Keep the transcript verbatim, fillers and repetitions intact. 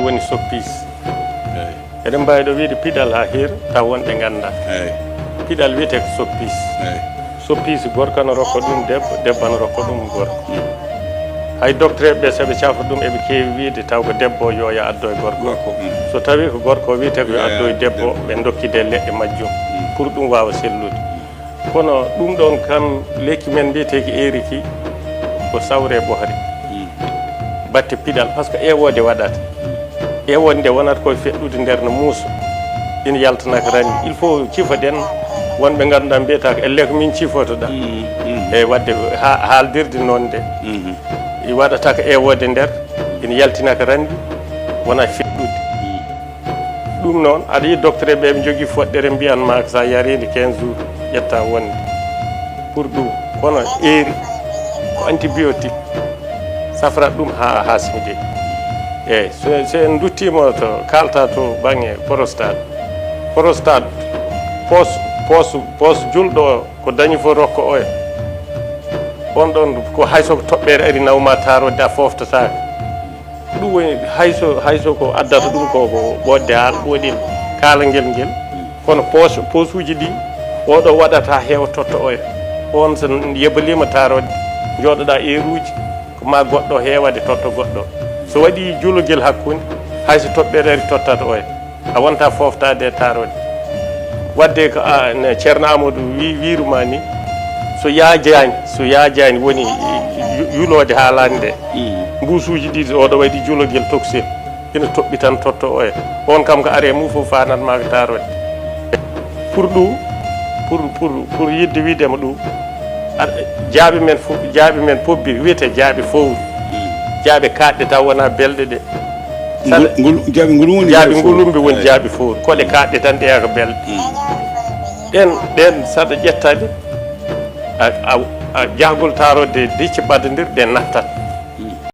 Woni soppis. Eɗen mbaawi ɗo wiide piɗal haa heer, taw wonɓe ngannda. Piɗal wiyetee ko soppis. Soppis, gorko no rokko ɗum debbo, debbo no rokko ɗum gorko. Hay docteur ɓe, so ɓe cafra ɗum, eɓe keewi wiide taw ko debbo o yo ya addo e gorko. So tawi ko gorko o wiyetee ko yo addo e debbo, ɓe ndokkide leɗɗe majjum pour ɗum waawa sellude. Kono ɗum ɗon kam, lekki men mbiyeteeki eriki ko sawre bohri. Batte piɗal, parce que ewoode waɗata. Ewoode nde wonata koye feɗɗude nder no muusa. Ina yaltana ko rani. Il faut cifoɗen wonɓe ngannduɗaa mbiyata ko elle ko min cifotoɗaa. E waɗde ha-, haaldirde noon nde. I waɗata ko ewoode nder, ina yaltina ko rani, wona feɗɗude. Ɗum noon, aɗa yiya docteur ɓe, ɓe njogii foɗɗere mbiyan ma ko sa yariinde quinze jours, ƴetta wonde pour ɗum. Kono eeri ko antibiotique, safrat ɗum ha, ha simi de. Eyyi, so, so en duttiima to, kalta to bannge prostate. Prostate, poos, poos, poos julɗo o, ko dañi fof rokko oya. On ɗon ko hay so ko toɓɓere ari nawma taarode a foftataaka. Ɗum woni hay so, hay so ko addata ɗum ko, ko ɓoɗde haala, ɓoɗi kaalangel ngel. Kono poos, poosuuji ɗi, oɗo waɗata heewa totta oya. On so yebaliima taarode, jooɗoɗa eeruuji, ko ma goɗɗo heewade totta goɗɗo. So waɗi julogel hakkunde, hay so toɓɓere ari tottat oya. A wonta foftade e taarode. Wadde ko a, ne, Ceerno Amadou wi-, wiiru ma ni, so yaajaani, so yaajaani woni yu-, yuloode haalaani nde. Mbuusuuji ɗiɗi oɗo waɗi julogel tokosel, ina toɓɓi tan totta oya. On kam ko are mum fof fanat ma ko taarode. Pour ɗum, pour, pour, pour yidde wiidema ɗum, a-, jaaɓi men fof, jaaɓi men pobbi wiyete jaaɓi fowru. Jaaɓe kaɗɗe taw wona belɗe ɗe. Ngol, ngol, jaaɓi ngol woni jaaɓi jaaɓi ngulumbi woni. Eyi. Jaaɓi fowru. Koɗe kaɗɗe tan ɗeya ko belɗe. Ɗen, ɗen saɗa ƴettaɗe, a, a, a jahgol taarode dicce ɓaddandir, ɗe nattat.